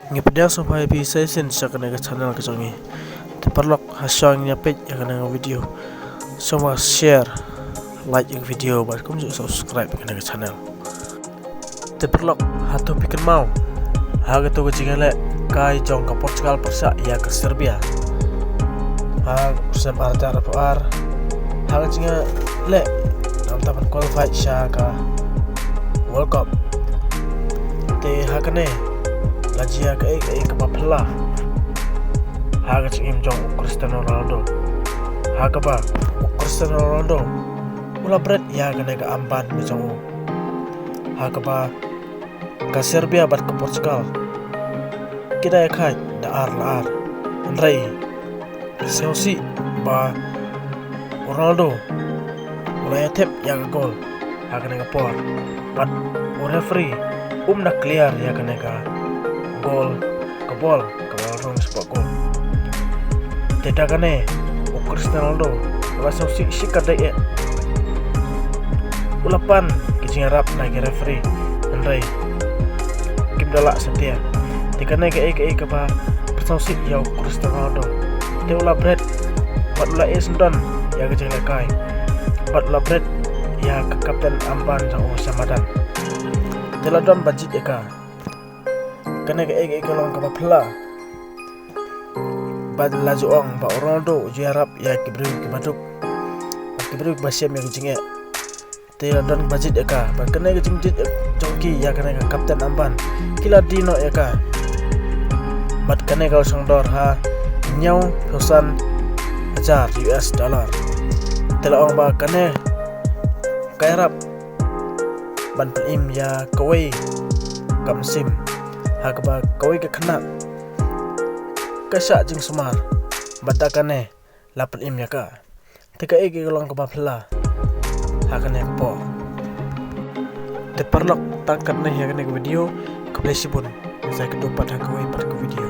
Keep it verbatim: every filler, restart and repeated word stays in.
Ngi pdiang sngewbha ïa phi sa shisien sha kane ka channel ka jong ngi. Te paralok, ha shuwa ngin ïa peit ïa kane ka video, sngewbha share, like ïa ka video bad kumjuh subscribe ïa kane ka channel. Te paralok, hato phi kynmaw ha kato ka jingïalehkai jong ka Portugal pyrshah ïa ka Serbia ha u snem ar hajar arphew ar, ha ka jingïaleh namar ban qualify sha ka World Cup. Te ha kane la jia kaei kaei kaba phylla ha ka jingim jong u Cristiano Ronaldo, ha kaba u Cristiano Ronaldo u la bret ïa kane ka armband ka jong u, ha kaba ka Serbia bad ka Portugal ki da ïakhaid da ar la ar. Hynrei sngewsih ba u Ronaldo u la ïa thep ïa ka gol ha kane ka por, bad u referee um da clear ïa kane ka gol, ka bol kaba la rung shapoh gol. Te da kane u Cristiano Ronaldo u la sngewsih shikatdei eh, u la pan ka jingïarap na ki referee, hynrei kim da lah satia. Te kane kaei kaei kaba pynsngewsih ïa u Cristiano Ronaldo. Te u la bret bad u la ïeh syndon ïa ka jingïalehkai, bad u la bret ïa ka kapten armband jong u sha madan. Te la don ba jied ïa ka. Kane kaei kaei ka long kaba phylla, ba la ju ong ba u Ronaldo u ju ïarap ïa ki briew kiba duk, ki briew kiba shem ïa ka jingeh. Te la don ba jied ïa ka, bad kane ka jingjied jong ki ïa kane ka kapten armband ki la die noh ïa ka, bad kane ka la shong dor ha hynñiewphew san hajar U S dollar. Te la ong ba kane ka ïarap ban pynim ïa kawei ka mynsiem, ha kaba kawei ka khynnah ka shah jingsumar, bad da kane la pynim ïa ka. Te kaei kaei ka long kaba phylla ha kane ka por. Te paralok, tang katne ïa kane ka video. Khublei shibun. Sa ïakynduh pat ha kawei pat ka video.